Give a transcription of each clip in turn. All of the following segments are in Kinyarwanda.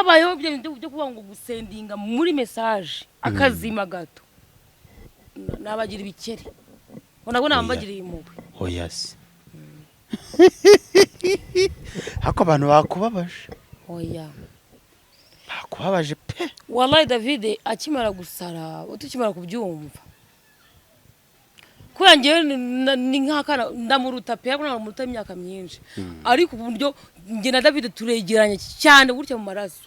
Habayeho ibyo bintu byo kuvuga ngo gusendinga muri message akazima gato, nabagira ibikeri ngo nabwo nabambagiriye impuhwe. Oya se, ariko abantu bakubabaje. Oya. Bakubabaje pe. Wallahi, David akimara gusara, tukimara kubyumva, kubera njyewe ni nk'akana ndamuruta pe, ariko ntabwo muruta imyaka myinshi, ariko uburyo njye na David turegeranye cyane gutya mu maraso.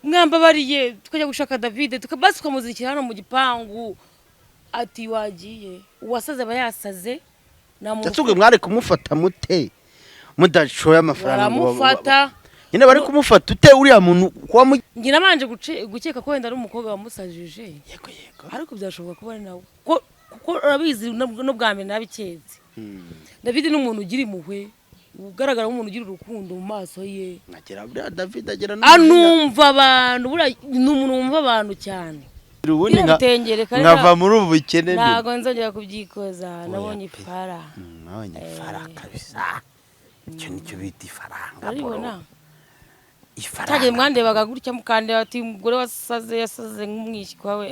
Mwambabariye tukajya gushaka David, basi tukamuzirikira hano mu gipangu, ati wagiye, uwasaze aba yasaze, nta muntu. Ndetse ubwo mwari kumufata mute mudashoye amafaranga ngo Baramufata. Nyine bari kumufata ute uriya muntu kuba mu Njye nabanje gukeka ko wenda ari umukobwa wamusajije. yego yego Ariko byashoboka kuba ari nawe, kuko urabizi, no bwa mbere nabiketse. David ni umuntu ugira impuhwe, ugaragara nk'umuntu ugira urukundo mu maso ye. Agera buriya David agera Anumva abantu, buriya ni umuntu wumva abantu cyane. Ubundi Biriya bitengere kare nkava muri ubu bukene. Ntabwo nzongera kubyikoza, nabonye Pe. ifara. Nabonye ifara kabisa, icyo nicyo bita ifaranga. Urabibona? Bro. Ifaranga. Cyagiye mwandebaga gutya, mukandeba ati umugore wasaze yasaze nk'umwishywa we.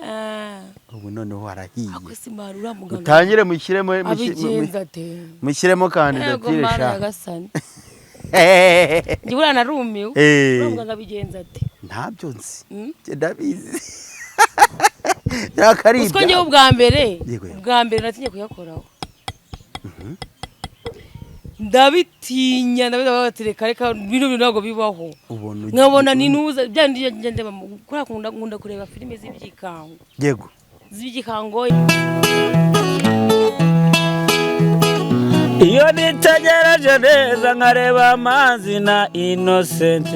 Ah, Ubu noneho harahiye. Ako si mara uriya muganga Utangire mushyiremo abigenza ate? mushyiremo Yego. Kandidatire. Mana. Sha. Nyagasani, njye buriya narumiwe. Uriya muganga abigenza ate? Ntabyo nzi. Mm? Njye ndabizi, ntabwo ari Uziko njyewe ibyabo. ubwa mbere Yego. ubwa mbere natinye kuyakoraho, ndabitinya, ndabivuga bati reka reka, bino bintu ntabwo bibaho. Ubona Nkabona ni nuza bya ndi njya ndeba kuriya, nkunda kureba filime z'ibyikango. Z'ibyikango. Iyo nitegereje neza nkareba amazi na Innocent,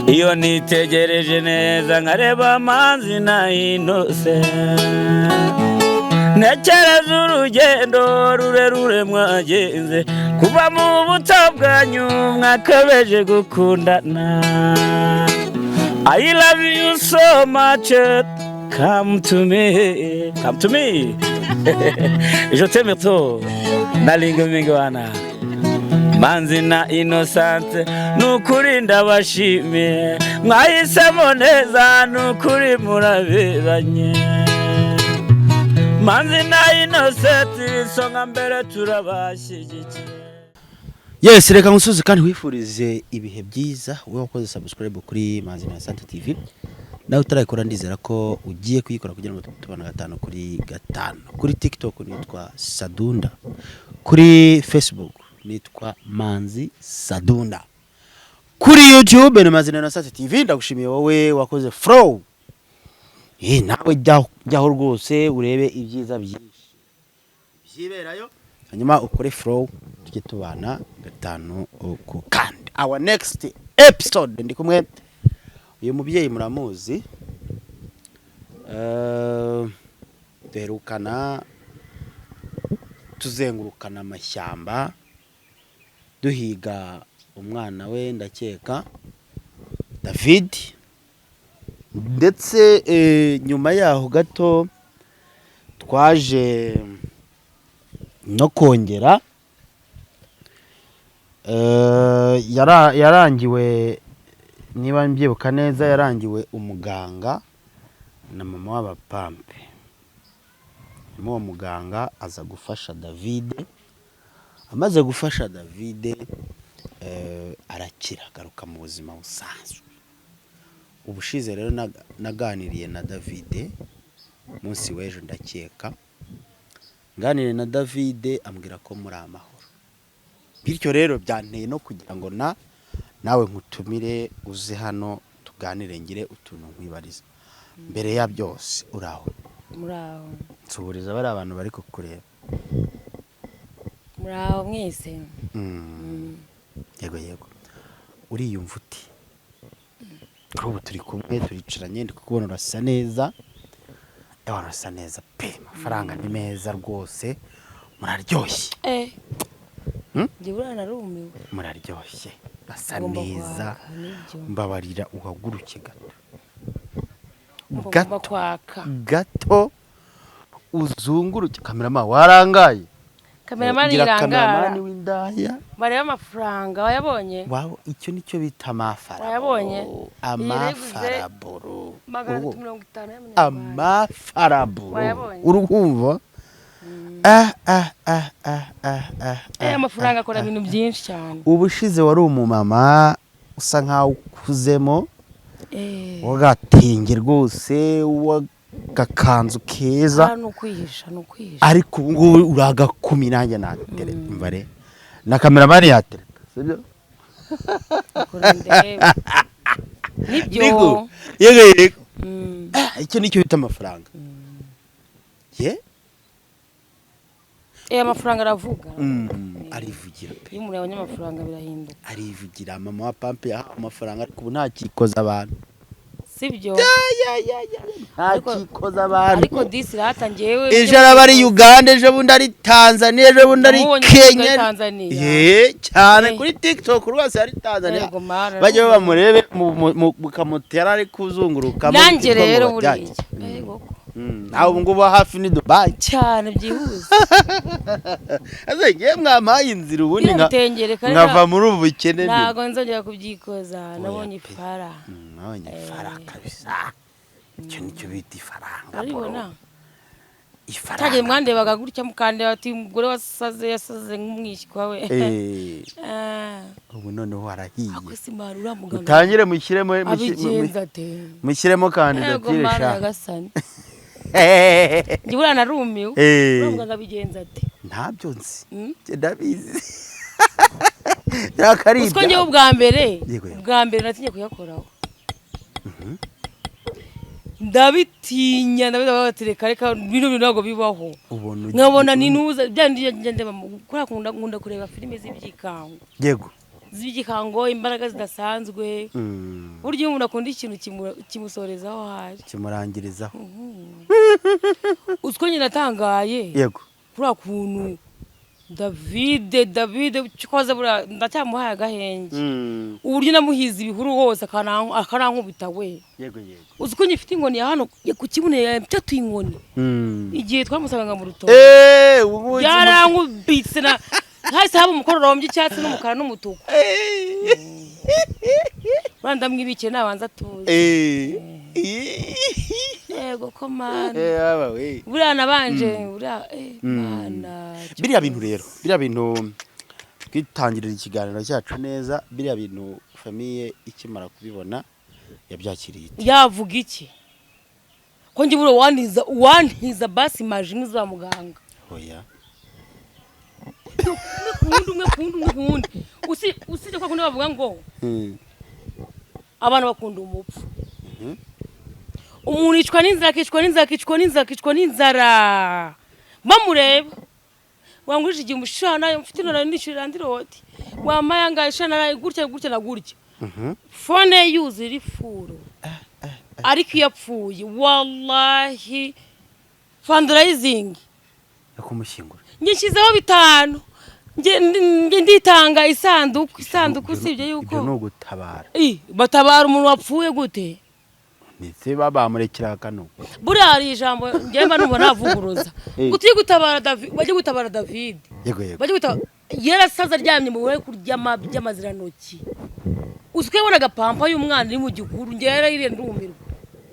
iyo nitegereje neza nkareba amazi na Innocent, ntekereza urugendo rurerure mwagenze kuva mu buto bwanyu mwakabeje gukundana. I love you so much, come to me, come to me, je t'aime trop, nalinga mingwana. Manzi na Innocent, nukuri ndabashimiye, mwahisemo neza, nukuri muraberanye. Manzi na Innocent, isonga mbere, turabashyigikiye. Yes, reka nkusuze kandi wifurize ibihe byiza wowe wakoze subscribe kuri Manzi na Sante TV. Nawe utarayikora, ndizera ko ugiye kuyikora kugira ngo tubone gatanu kuri gatanu. Kuri TikTok nitwa Sadunda, kuri Facebook nitwa Manzi Sadunda, kuri YouTube ni Manzi na Sante TV. Ndagushimiye wowe wakoze follow. Nawe jyaho rwose urebe ibyiza byinshi byiberayo, hanyuma ukore follow, tujye tubana gatanu ku kandi. Our next episode ndi kumwe uyu mubyeyi muramuzi. Duherukana tuzengurukana amashyamba duhiga umwana we, ndakeka David, ndetse nyuma yaho gato twaje no kongera yarangiwe, niba mbyibuka neza, yarangiwe umuganga na mama w'abapampe. Hanyuma uwo muganga aza gufasha David. Amaze gufasha David, arakira, agaruka mu buzima busanzwe. Ubushize rero naganiriye na David munsi w'ejo, ndakeka nganiriye na David ambwira ko muri amahoro. Bityo rero byanteye no kugira ngo na nawe nkutumire uze hano tuganire, ngire utuntu nkwibariza. Mbere ya byose, uraho? Muraho. Nsuhuriza bariya abantu bari kukureba. Muraho mwese. Yego, uriyumva uti kuri ubu turi kumwe, turicaranye, ndi kukubona urasa neza. Ewa, urasa neza pe, amafaranga ni meza rwose, muraryoshye. Njye buriya narumiwe. Muraryoshye, basa Ugomba neza. kwaka, nibyo. Mbabarira uhaguruke gato. Ugomba Gato. kwaka. Gato uzunguruke. Cameraman warangaye. Kameramani Ngira irangara. Kameramani w'indaya. Bareba amafaranga wayabonye. Waba icyo nicyo bita amafaraboro. Wayabonye? Amafaraboro. 350 y'amanyarwanda. Amafaraboro. Wayabonye? Urumva, ah ah ah ah ah ah. Eh, amafaranga akora ibintu byinshi cyane. Ubushize wari umumama usa nkaho ukuzemo, Eh, w'agatenge rwose, w'agakanzu keza. Ah, ni ukwihisha, ni ukwihisha. Ariko ubu ngubu uri agakumi, nanjye natere mvare na kameramani yatereta, sibyo? Ukora ndebe nibyo. Niko. Yego yego. Ah, icyo nicyo bita amafaranga ye. Eh, amafaranga aravuga. Arivugira pe. Iyo umuntu yabonye amafaranga birahinduka. Arivugira. Mama wa Pampe yahawe amafaranga, ariko ubu ntakikoza abantu. Sibyo? Ntakikoza abantu. Ariko disi rata njyewe Ejo araba ari Uganda, ejo bundi ari Tanzania, ejo bundi ari Namubonye Kenya. kuri Tanzania. Ye cyane. Eh. Kuri TikTok rwose ari Tanzania. Yego, mara. Bajye bamurebe mu kamoto yari ari kuzunguruka. Nanjye rero buriya, yego. Nawe ubu ngubu hafi ni Dubai. Cyane, byihuse. Ese ngiye mwampaye inzira ubundi nka Bitengere kare. Nkava muri ubu bukene. Ntabwo nzongera kubyikoza, nabonye Pe. ifara. Nabonye ifara kabisa, icyo nicyo bita ifaranga. Urabibona? Bro. Ifaranga. Cyagiye mwandebaga gutya, mukandeba ati umugore wasaze, yasaze nk'umwishywa we. Eh, Ah, ubu noneho harahiye. Ako si mara, uriya muganga Mutangire mushyiremo abigenza ate? mushyiremo Yego kandidatire. mara. Sha. Nyagasani, njye buriya narumiwe. Eh. Uriya muganga abigenza ate? Ntabyo nzi. Mm? Njye ndabizi yakari. Uziko njyewe ubwa mbere, Yego, yego. ubwa mbere natinye kuyakoraho, ndabitinya, ndabivuga bati reka reka, bino bintu ntabwo bibaho. Ubona Nkabona ni nuza bya ndi ndeba kuriya, nkunda kureba filime z'ibyikango, z'ibyikango, imbaraga zidasanzwe. Burya iyo umuntu akunda ikintu kimusorezaho hari. Kimurangirizaho. Uziko nyine natangaye kuriya kuntu Davide cyokoze buriya ndacyamuhaye agahenge, uburyo namuhize ibihuru hose akanankubita we. Yego yego. Uzi ko ngifite inkoni ya hano ku kibuno, yatatuye inkoni igihe twamusangaga mu rutoki. Eh, ubu ngubu Yarankubitse na hahise haba umukororombya, icyatsi n'umukara n'umutuku. Buriya ndamwibikiye, nabanza atuze. Yego ko mana. Eh, baba we. Buriya nabanje buriya, mana. Biriya bintu rero, biriya bintu twitangirira ikiganiro cyacu neza, biriya bintu famille ikimara kubibona yabyakiriye ite? Yavuga iki ko njye buriya wantiza basi maji nk'iza muganga? Oya. Umwe ku wundi, umwe ku wundi, umwe ku wundi. Usibye kwa kundi bavuga ngo abantu bakunda umupfu. Umuntu yicwa n'inzara, akicwa n'inzara, akicwa n'inzara, akicwa n'inzara, bamureba. Wangurije 1000 shana, mfite none nishyurira landlord, wampaye angahe shana, gutya gutya na gutya. Phone ye yuzuye iri full, ariko iyo apfuye, wallahi, fundraising Yo kumushyingura. Njye nshyizeho 5, njye nditanga isanduku, isanduku, usibye yuko Ibyo ni ugutabara. Ih, batabara umuntu wapfuye gute? Ndetse bamurekera kano. Buriya hari ijambo njyewe mba numva navuguruza. Eh. Ngo tujye gutabara David, bajye gutabara David. Yego yego. Bajye gutabara, yarasaze aryamye mu bari kurya by'amazirantoki. Uzi ko yabonaga pampa y'umwana iri mu gihuru, njyewe yarayiriye ndumirwa,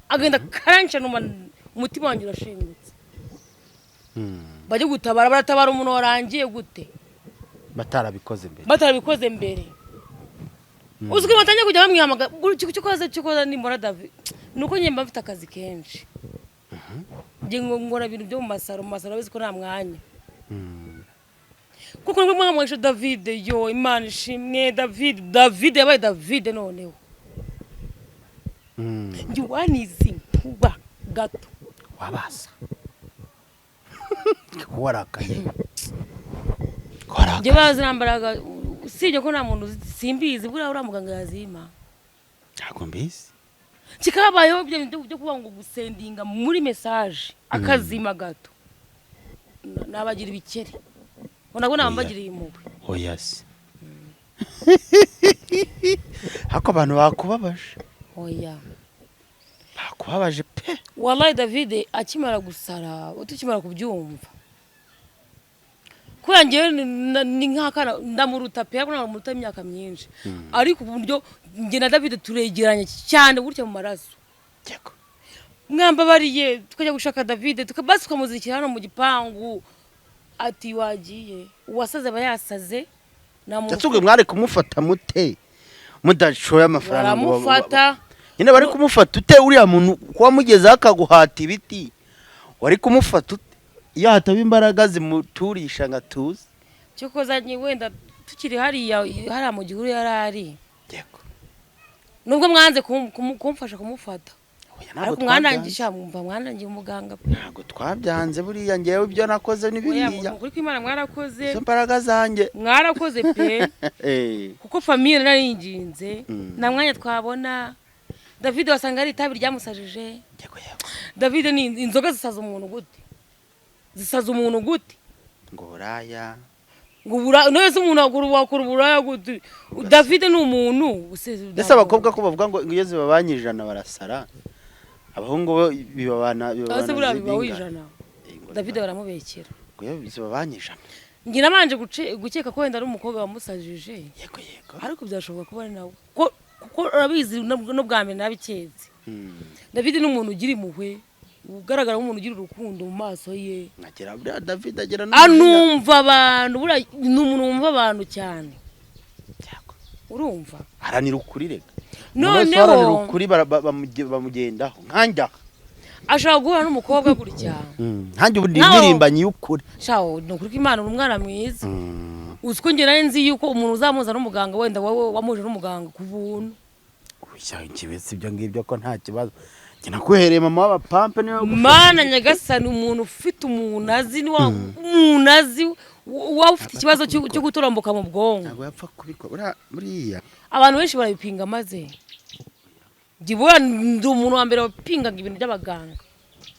agenda karanca numa umutima wanjye urashengutse. Bajye gutabara, baratabara umuntu warangiye gute? Batarabikoze mbere. Batarabikoze mbere. Uzi ko batangiye kujya bamwihamagara cyo koza nimbona David, nuko njye mba mfite akazi kenshi. Njye ngo ngora ibintu byo mu masaro, mu masaro abizi ko nta mwanya, kuko nibwo mwamwishe David. Yo, Imana ishimwe, David, David yabaye David noneho. Njye wanizi nkuba gato. Wabasa warakaye. Njye barazirambaraga, usibye ko nta muntu simbizi, buriya uriya muganga yazima. Ntabwo mbizi. Kikabayeho ibyo bintu byo kuvuga ngo gusendinga muri message akazima gato. Nabagira ibikeri, ngo nabwo nabambagiriye impuhwe. Oya se, ariko abantu bakubabaje. Oya. Bakubabaje pe. Wallahi, David akimara gusara, tukimara kubyumva, Kubera njyewe ni nk'akana ndamuruta pe, ariko ntabwo muruta imyaka myinshi, ariko uburyo njye na David turegeranye cyane gutya mu maraso. Mwambabariye tukajya gushaka David, basi tukamuzirikira hano mu gipangu, ati wagiye, uwasaze aba yasaze, nta muntu. Ndetse ubwo mwari kumufata mute mudashoye amafaranga ngo Baramufata. Nyine bari kumufata ute? Uriya muntu kuba mugezeho akaguhata ibiti, wari kumufata ute iyo hataba imbaraga zimuturisha ngo atuze? Cyokoza wenda tukiri hariya hariya mu gihuru yari ari, nubwo mwanze kumfasha kumufata. Oya, ntabwo Ariko twabyanze. mwandangisha, mwumva mwandangiye umuganga pe. Ntabwo twabyanze, buriya ngewe ibyo nakoze ni Oya, biriya. Ukuri kw'Imana mwarakoze. Izo mbaraga zanjye. Mwarakoze pe. Kuko famille naringinze, nta mwanya twabona David, wasanga ari itabi ryamusajije. Yego yego. David ni inzoga zisaza umuntu gute? Zisaza umuntu gute? Ngo buraya. Ngo bura none se umuntu wakora uburaya gute? David ni umuntu Ndetse abakobwa ko bavuga ngo iyo zibabanye 100 barasara, abahungu bo bibabana Ese buriya bibaho bingana? 100? Ngo David baramubekera. Ngo iyo zibabanye 100. Njye nabanje gukeka ko wenda ari umukobwa wamusajije. Yego yego. Ariko byashoboka kuba ari nawe, kuko urabizi no bwa mbere nabiketse. David ni umuntu ugira impuhwe, ugaragara nk'umuntu ugira urukundo mu maso ye. Nkagira buriya David agira n'umujinya. Anumva abantu, buriya ni umuntu wumva abantu cyane. Yego. Urumva? Haranira ukuri rega. Umuntu wese Noneho uharanira ukuri bamugendaho nkanjye aha. Ashobora guhura n'umukobwa gutya. Nkanjye ubu ndi impirimbanyi y'ukuri. Shawo, ni ukuri ko Imana, uri umwana mwiza. Uzi ko njye nari nzi yuko umuntu uzamuza n'umuganga, wenda wowe wamuje n'umuganga ku buntu. Oya, njyewe si ibyo ngibyo ko nta kibazo, njye nakuhereye mama w'abapampe niwe wagufashe. Mana nyagasani, umuntu ufite umuntu azi, ni wa umuntu azi waba ufite ikibazo cyo gutoromboka mu bwonko. Ntabwo yapfa kubikora buriya. Abantu benshi barabipinga, maze njye buriya ndi umuntu wa mbere wapingaga ibintu by'abaganga.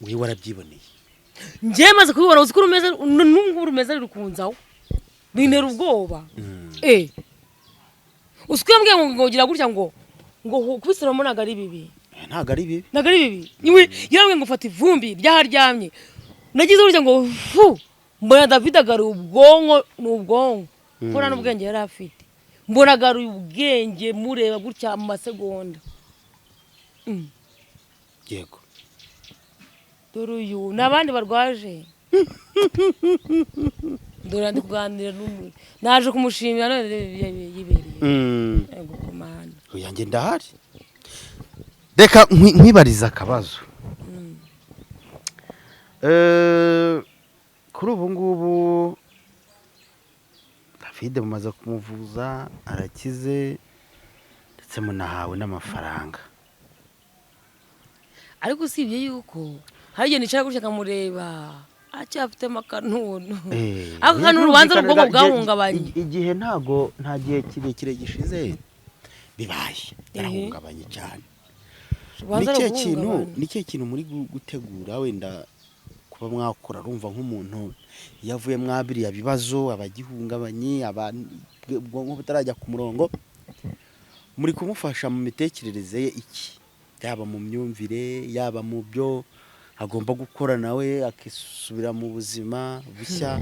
Wowe warabyiboneye. Njyewe maze kubibona, uzi ko rumeze n'ubu rumeze, ruri kunzaho bintera ubwoba. Uzi ko yambwiye ngo gira gutya, ngo kubisubiramo ntabwo ari bibi. Ntabwo ari bibi. Ntabwo ari bibi. Niwe yarambwiye ngo fata ivumbi ry'aharyamye, nagize gutya ngo fu, mbona David agaruye ubwonko, ni ubwonko kuko nta n'ubwenge yari afite, mbona agaruye ubwenge mureba gutya mu masegonda. Dore uyu ni abandi barwaje, dore ndi kuganira n'umuntu naje kumushimira none yibereye. Yego komanda. Oya, njye ndahari, reka nkwibarize akabazo. Kuri ubu ngubu David mumaze kumuvuza arakize, ndetse munahawe n'amafaranga. Ariko usibye yuko hari igihe nicara gutya nkamureba acyafitemo akanunu, ako kanunu urubanza Birumvikana, ubwonko bwahungabanye. Igihe ntago nta gihe kirekire gishize bibaye, yarahungabanye cyane. Urubanza Ni ikihe kintu ruguhungabana. Ni ikihe kintu muri gutegura wenda kuba mwakora? Urumva nk'umuntu iyo avuye mwa biriya bibazo aba agihungabanye, aba ubwonko butarajya ku murongo. Muri kumufasha mu mitekerereze ye iki, yaba mu myumvire, yaba mu byo agomba gukora nawe akisubira mu buzima bushya?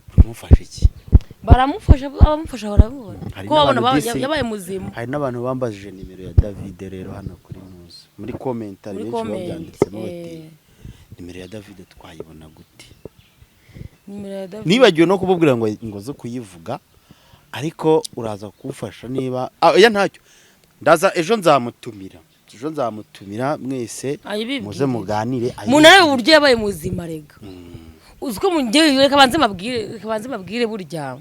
Muri kumufasha iki? Baramufasha, abamufasha barabibona Hari ko babona n'abantu yabaye muzima. Hari n'abantu bambajije nimero ya David rero hano kuri Ntuzi muri comment Muri benshi comment, babyanditsemo bati nimero ya David twayibona gute? Nimero ya David. Nibagiwe no kumubwira ngo zo kuyivuga, ariko uraza kumfasha niba oya ntacyo, ndaza ejo nzamutumira, ejo nzamutumira mwese Ayibibwire. muze muganire. Umuntu areba Ayibibwire. uburyo yabaye muzima rega. Uzi ko mungewe, reka banze mabwire, burya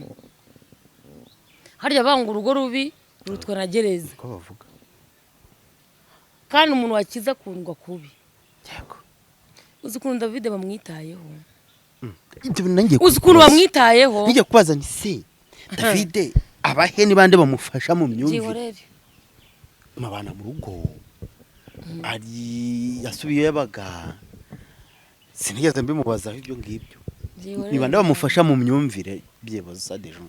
harya banga urugo rubi rutwa na gereza. Ko bavuga. Kandi umuntu wakiza akundwa kubi. Yego. Uzi ukuntu David bamwitayeho? Ibyo bintu nanjye Uzi ukuntu kubaza. bamwitayeho? Nijya kubaza nti se David abahe, ni bande bamufasha mu myumvire? Byihorere. Mabana mu rugo ari yasubiyeyo yabaga, sinigeze mbimubazaho ibyo ngibyo. Byihorere. Ni bande bamufasha mu myumvire byibuze dejo?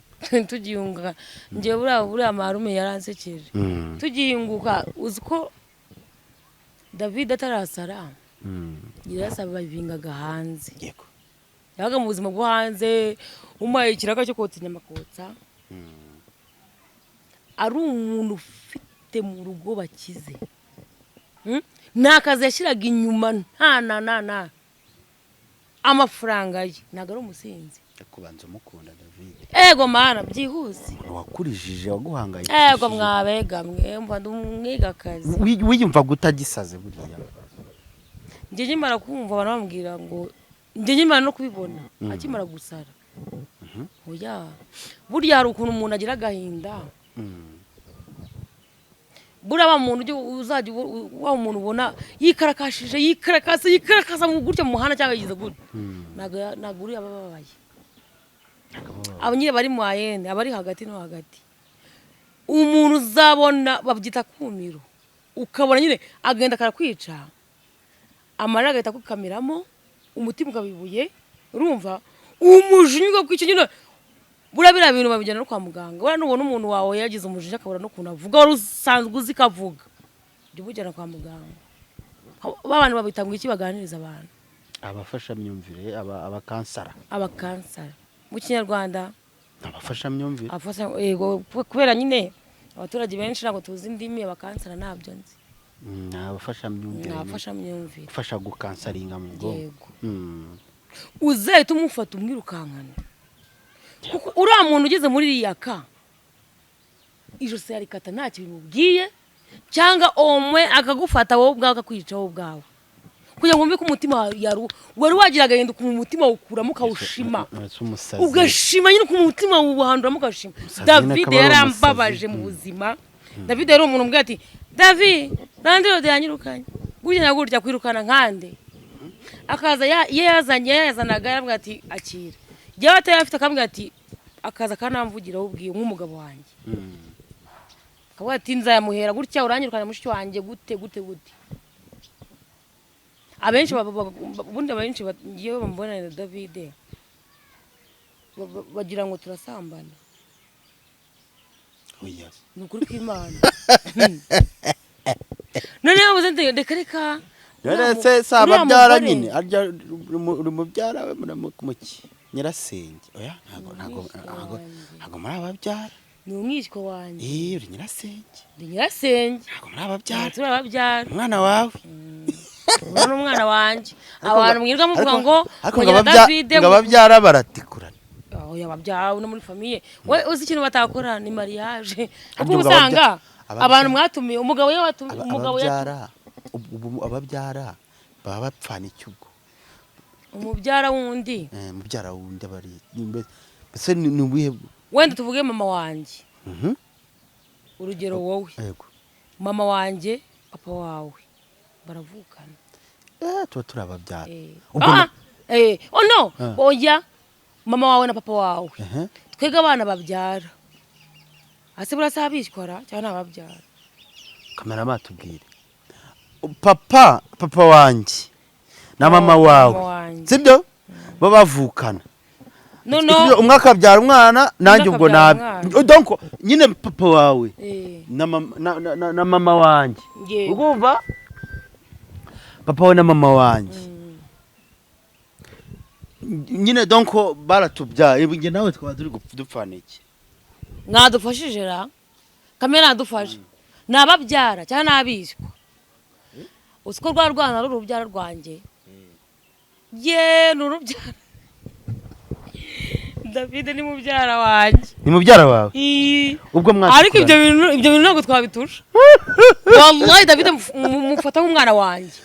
Tugiyunga njyewe, buriya marume yaransekeje. Tugiyunguka, uzi ko David atarasara yarasaba babingaga hanze. Yego. Yabaga mu buzima bwo hanze, umuhaye ikiraka cyo kotsa inyama kotsa. Ari umuntu ufite mu rugo bakize. Nta kazi yashyiraga inyuma, nta na na na amafaranga ye, ntabwo ari umusinzi. Kubanza umukunda David. Ego mana, byihuse. Umuntu wakurijije, waguhangayikishije. Ego mwabega mwe, mva ndi umwigakazi. Wiyumva gutagisaze buriya? Njye nkimara kumva abantu bambwira ngo, njye nkimara no kubibona akimara gusara, oya, burya hari ukuntu umuntu agira agahinda. Buriya wa muntu uzajya wa muntu ubona yikarakashije, yikarakasa, yikarakasa mu gutya mu muhanda cyangwa yigize gutya, ntabwo uriya aba ababaye. Abo nyine bari mu ayene, abari hagati no hagati. Umuntu uzabona babyita kumiro, ukabona nyine agenda karakwica, amarira agahita akukamiramo, umutima ukabibuye, urumva umujinya ugakwica nyine. Buriya biriya bintu babijyana no kwa muganga. Buriya nubona umuntu wawe yagize umujinya akabura n'ukuntu avuga, wari usanzwe uzi ko avuga, jya umujyana kwa muganga. Ba bantu babita ngo iki, baganiriza abantu? Abafashamyumvire, abakansara. Abakansara mu Kinyarwanda. Abafashamyumvire. Abafasha, yego, kubera nyine abaturage benshi ntabwo tuzi indimi, abakansara ntabyo nzi. Ni abafashamyumvire. Ni abafashamyumvire. Gufasha gukansaringa mu bwonko. Yego. Uzahita umufata umwirukankana, kuko uriya muntu ugeze muri iriya ka ijosi yarikata ntacyo bimubwiye, cyangwa omwe akagufata wowe ubwawe, akakwica wowe ubwawe, kugira ngo wumve ko umutima wawe wari wagira agahinda, ukumva umutima wawukuramo ukawushima. Ese umusazi? Ugashima nyine, ukumva umutima wuhanduramo ugashima. Umusazi nyine David akaba ari yarambabaje umusazi. mu buzima. David yari umuntu umbwira ati: "David, landlord yanyirukanye gutya na gutya." Kwirukana nkande? Akaza iyo yazanye, yazanaga, yarambwira ati: "Akira." Jyewe atayafite akambwira ati, akaza akanamvugira ubwiye nk'umugabo wanjye, akavuga ati: "Nzayamuhera gutya, uranyirukana mushiki wanjye gute gute gute?" Abenshi ubundi abenshi ngewe bambona na David bagira ngo turasambana. Oya. Ni ukuri kw'Imana. Noneho bavuze nti: "Reka reka." None se si Uriya ababyara mugore- nyine arya uri mubyara we, muki nyirasenge? Oya, ntago Umwishywa ntago wanjye. Ntago muri ababyara. Ni umwishywa wanjye. Eh, uri nyirasenge. Ndi nyirasenge. Ntago muri ababyara. Turi ababyara. Umwana wawe. Ubu ni umwana wanjye. Abantu mwirirwa muvuga ngo Ariko ngo ngo nyina David ngo ababyara baratikurana. Oya, ababyara no muri famille, we uzi ikintu batakora ni mariage, kuko Harya ubwo usanga abantu mwatumiye umugabo we watumiye umugabo ababyara ubu ababyara baba bapfana iki ubwo? Umubyara wundi. Eh, mubyara wundi aba ari mbese ni ubuhe? Wenda tuvuge mama wanjye, urugero wowe. Yego. Mama wanjye, papa wawe baravukana. Eh, tuba turi ababyara. Eh. Ubwo Ah, eh, oh no. Ah. Oya, mama wawe na papa wawe. Ehe. Twebwe abana babyara ase burasa abishywa cyangwa ni ababyara? Kamerama tubwire, papa wanjye na mama Mama wawe, wanjye. sibyo, baba bavukana? No. Sibyo, No. umwe akabyara umwana, nanjye ubwo akabyara nabi umwana. Donc nyine papa wawe Eh, na mama wanjye. Yego. Urumva, papa we na mama wanjye nyine, donc baratubyaye, njye nawe twaba turi dupfana iki? Mwadufashije ra, kamera yadufashe. Ni ababyara cyangwa ni abishywa? Uzi ko rwa rwana ari urubyaro rwanjye? Ye, ni urubyaro. David ni mubyara wanjye. Ni mubyara wawe? Ii. Ubwo mwatikurana. Ariko ibyo bintu ntabwo twabitusha. Wallahi David mufata nk'umwana wanjye.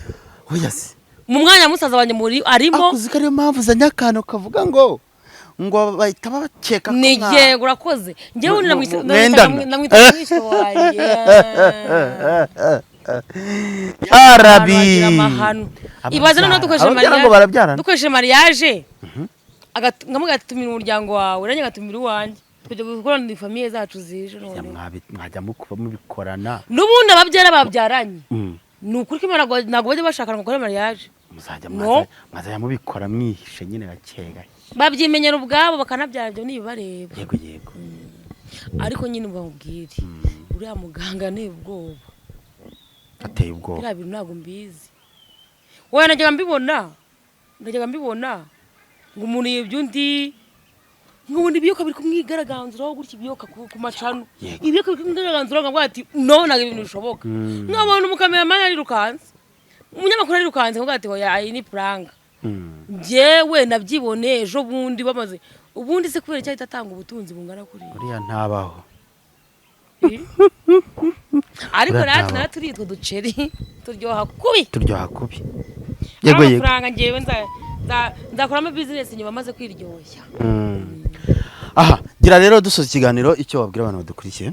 Oya se. Mu mwanya wa musaza wanjye muri arimo. Akuzi ko ariyo mpamvu uzanye akantu kavuga ngo bahita babakeka ko Ni yego, urakoze. Njyewe mwendana. Namwita mwishywa wanjye. Yarabi. Abantu bagira amahano. Ibaze noneho dukoresheje Ababyara ngo mariage, barabyarana. dukoresheje mariage, nkamubwira ati: "Tumira umuryango wawe," nanjye ngatumira uwanjye, tukajya gukorana ni famille zacu zije. Ya, Noneho mwajya mukuba mubikorana. N'ubundi ababyara babyaranye, ni ukuri ko Imana ntabwo bajya bashakana ngo bakore mariage. Muzajya No. mwazajya mubikora mwihishe nyine gake gake. Babyimenyera ubwabo bakanabyara, ibyo ntibibareba. Yego yego. Ariko nyine ubamubwire, uriya muganga ni ubwoba. Ateye ubwoba. Biriya bintu ntabwo mbizi. Wowe najyaga mbibona, najyaga mbibona. Ngo umuntu yibye undi, nkabona ibiyoka biri kumwigaragamburaho gutya, ibiyoka ku macano. Ibiyoka biri kumwigaragamburaho, nkavuga ati no, ntabwo ibintu bishoboka. Nkabona umukameramani arirukanse, umunyamakuru arirukanse, nkavuga ati hoya, iyi ni prank. Njyewe nabyiboneye ejo bundi bamaze. Ubundi se kubera icyo ahita atanga ubutunzi bungana kuriya? Uriya ntabaho. Ariko Uriya natwe ntabaho. Natwe turitwa duceri turyoha kubi. Turyoha kubi, yego yego. Amafaranga ngewe nzakoramo bizinesi nyuma maze kwiryoshya. Aha gira rero dusoza ikiganiro, icyo wabwira abantu badukurikiye.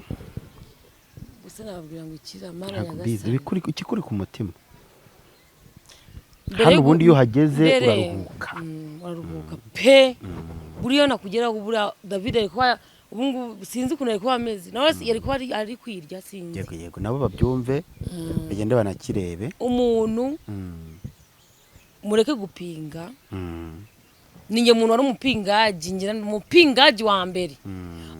Gusa nababwira ngo ikira mana Ntabwo mbizi. nyagasani. Ikikuri ku mutima. Mbere Hano yo ubundi iyo uhageze uraruhuka. Uraruhuka pe. Buriya nakugeraho, buriya David ari kuba ubu ngubu sinzi ukuntu ari kuba ameze nawe, yari kuba ari kwirya, sinzi. Yego yego, nabo babyumve, bagende banakirebe. Umuntu mureke gupinga. Ninjye muntu wari umupingaji, ngira ni umupingaji wa mbere.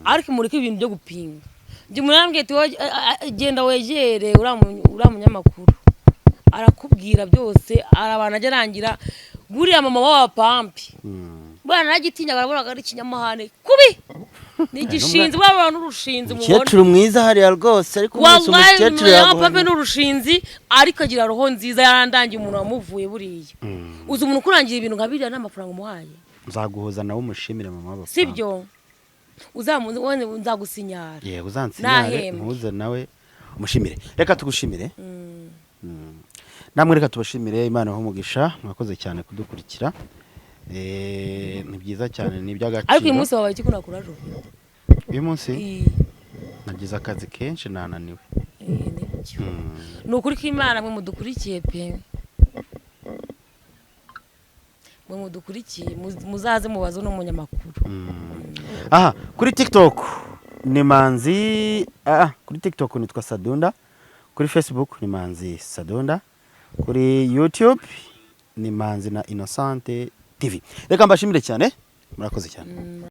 Ariko mureke ibintu byo gupinga. Njye umuntu yarambwiye ati: "Wowe, genda wegere uriya munyamakuru, arakubwira byose." Arabana ajya arangira buriya mama w'abapampi. Buriya naragitinyaga, arabonaga ari ikinyamahane kubi, ni igishinzi, buriya buriya n'urushinzi mubona. Umukecuru mwiza hariya rwose, ariko mwese Wallahi umukecuru w'abapampe ni urushinzi, ariko agira roho nziza. Yarandangiye umuntu wamuvuye. Buriya uzi umuntu ukurangira ibintu nka biriya n'amafaranga umuhaye? Nzaguhuza nawe umushimire mama w'abapampe. Sibyo, uzamuze wenda nzagusinyara. Yego, uzansinyare. Nahembwe. Mpuze nawe umushimire. Reka tugushimire. Namwe reka tubashimire, Imana ibahe umugisha, mwakoze cyane kudukurikira. Ni byiza cyane, ni iby'agaciro. Ariko uyu munsi wabaye iki ko nakuraje ufite? Uyu munsi nagize akazi kenshi, nananiwe. Nibyo, ni ukuri ko Imana, mwe mudukurikiye pe, mwe mudukurikiye muzaze mubaze uno munyamakuru. Aha kuri TikTok ni Manzi, kuri TikTok nitwa Sadunda, kuri Facebook ni Manzi Sadunda, kuri YouTube ni Manzi na Innocente TV. Reka mbashimire cyane, murakoze cyane.